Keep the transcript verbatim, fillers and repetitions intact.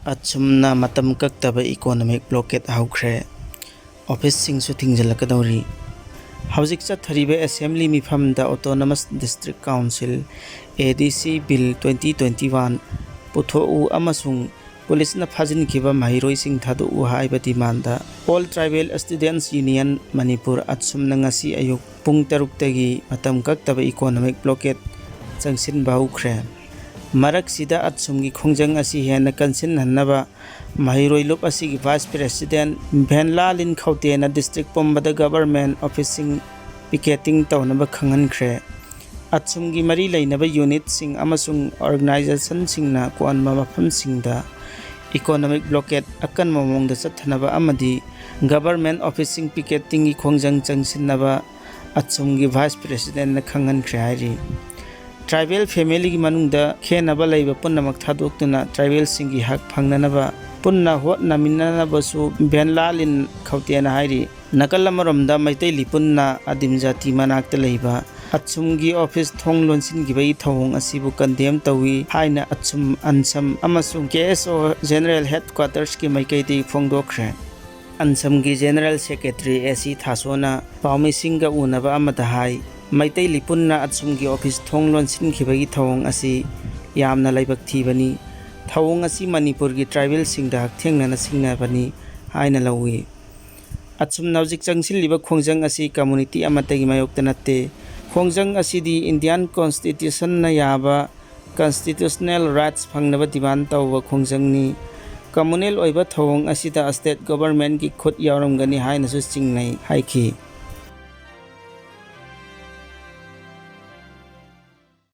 ꯑꯁꯨꯝꯅ ꯃꯇꯝ ꯀꯛꯇꯕ economic blockade ꯍꯧꯈ꯭ꯔꯦ꯫ ꯑꯣꯐꯤꯁꯁꯤꯡꯁꯨ ꯊꯤꯡꯖꯤꯜꯂꯛꯀꯗꯧꯔꯤ꯫ ꯍꯧꯖꯤꯛ ꯆꯠꯊꯔꯤꯕ ꯑꯦꯁꯦꯝꯕ꯭ꯂꯤ ꯃꯤꯐꯝꯗ Autonomous District Council, A D C Bill twenty twenty-one ꯄꯨꯊꯣꯛꯎ ꯑꯃꯁꯨꯡ ꯄꯨꯂꯤꯁꯅ ꯐꯥꯖꯤꯟꯈꯤꯕ ꯃꯍꯩꯔꯣꯏꯁꯤꯡ ꯊꯥꯗꯣꯛꯎ ꯍꯥꯏꯕ demand All Tribal Students Union Manipur ꯑꯁꯨꯝꯅ ꯉꯁꯤ ꯑꯌꯨꯛ ꯄꯨꯡ ꯇꯔꯨꯛꯇꯒꯤ ꯃꯇꯝ ꯀꯛꯇꯕ economic blockade ꯆꯪꯁꯤꯟꯕ ꯍꯧꯈ꯭ꯔꯦ꯫ ꯃꯔꯛꯁꯤꯗ ꯑꯁꯨꯝꯒꯤ ꯈꯣꯡꯖꯪ ꯑꯁꯤ ꯍꯦꯟꯅ ꯀꯟꯁꯤꯟꯍꯟꯅꯕ ꯃꯍꯩꯔꯣꯏ ꯂꯨꯞ ꯑꯁꯤꯒꯤ Vice President ꯚꯦꯟꯂꯥꯂꯤꯟ ꯈꯧꯇꯦꯅ district ꯄꯨꯝꯕꯗ government officeꯁꯤꯡ picketing ꯇꯧꯅꯕ ꯈꯪꯍꯟꯈ꯭ꯔꯦ꯫ ꯑꯁꯨꯝꯒꯤ ꯃꯔꯤ ꯂꯩꯅꯕ unitꯁꯤꯡ ꯑꯃꯁꯨꯡ organizationꯁꯤꯡꯅ ꯀꯣꯟꯕ ꯃꯐꯝꯁꯤꯡꯗ economic blockade ꯑꯀꯟꯕ ꯃꯑꯣꯡꯗ ꯆꯠꯊꯅꯕ ꯑꯃꯗꯤ government officeꯁꯤꯡ picketingꯒꯤ ꯈꯣꯡꯖꯪ ꯆꯪꯁꯤꯟꯅꯕ ꯑꯁꯨꯝꯒꯤ Vice Presidentꯅ ꯈꯪꯍꯟꯈ꯭ꯔꯦ ꯍꯥꯏꯔꯤ꯫ Tribal familyꯒꯤ ꯃꯅꯨꯡꯗ ꯈꯦꯟꯅꯕ ꯂꯩꯕ ꯄꯨꯝꯅꯃꯛ ꯊꯥꯗꯣꯛꯇꯨꯅ tribalꯁꯤꯡꯒꯤ ꯍꯛ ꯐꯪꯅꯅꯕ ꯄꯨꯟꯅ ꯍꯣꯠꯅꯃꯤꯟꯅꯅꯕꯁꯨ ꯚꯦꯟꯂꯥꯂꯤꯟ ꯈꯧꯇꯦꯅ ꯍꯥꯏꯔꯤ꯫ ꯅꯥꯀꯜ ꯑꯃꯔꯣꯝꯗ ꯃꯩꯇꯩ ꯂꯤꯄꯨꯟꯅ ꯑꯗꯤꯝ ꯖꯥꯇꯤ ꯃꯅꯥꯛꯇ ꯂꯩꯕ ꯑꯁꯨꯝꯒꯤ office ꯊꯣꯡ ꯂꯣꯟꯁꯤꯟꯈꯤꯕꯒꯤ ꯊꯧꯑꯣꯡ ꯑꯁꯤꯕꯨ condemn ꯇꯧꯏ ꯍꯥꯏꯅ ꯑꯁꯨꯝ, ꯑꯟꯁꯝ ꯑꯃꯁꯨꯡ K S O General Headquartersꯀꯤ ꯃꯥꯏꯀꯩꯗꯒꯤ ꯐꯣꯡꯗꯣꯛꯈ꯭ꯔꯦ꯫ ꯑꯟꯁꯝꯒꯤ General Secretary A C ꯊꯥꯁꯣꯅ ꯄꯥꯎꯃꯤꯁꯤꯡꯒ ꯎꯅꯕ ꯑꯃꯗ ꯍꯥꯏ, ꯃꯩꯇꯩ ꯂꯤꯄꯨꯟꯅ ꯑꯁꯨꯝꯒꯤ office ꯊꯣꯡ ꯂꯣꯟꯁꯤꯟꯈꯤꯕꯒꯤ ꯊꯧꯑꯣꯡ ꯑꯁꯤ ꯌꯥꯝꯅ ꯂꯥꯏꯕꯛ ꯊꯤꯕꯅꯤ꯫ ꯊꯧꯑꯣꯡ ꯑꯁꯤ ꯃꯅꯤꯄꯨꯔꯒꯤ tribalꯁꯤꯡꯗ ꯍꯛꯊꯦꯡꯅꯅ ꯁꯤꯡꯅꯕꯅꯤ ꯍꯥꯏꯅ ꯂꯧꯏ꯫ ꯑꯁꯨꯝꯅ ꯍꯧꯖꯤꯛ ꯆꯪꯁꯤꯜꯂꯤꯕ ꯈꯣꯡꯖꯪ ꯑꯁꯤ community ꯑꯃꯠꯇꯒꯤ ꯃꯥꯌꯣꯛꯇ ꯅꯠꯇꯦ꯫ ꯈꯣꯡꯖꯪ ꯑꯁꯤꯗꯤ Indian Constitutionꯅ ꯌꯥꯕ constitutional rights ꯐꯪꯅꯕ demand ꯇꯧꯕ ꯈꯣꯡꯖꯪꯅꯤ꯫ Communal ꯑꯣꯏꯕ ꯊꯧꯑꯣꯡ ꯑꯁꯤꯗ state governmentꯀꯤ ꯈꯨꯠ ꯌꯥꯎꯔꯝꯒꯅꯤ ꯍꯥꯏꯅꯁꯨ ꯆꯤꯡꯅꯩ ꯍꯥꯏꯈꯤ꯫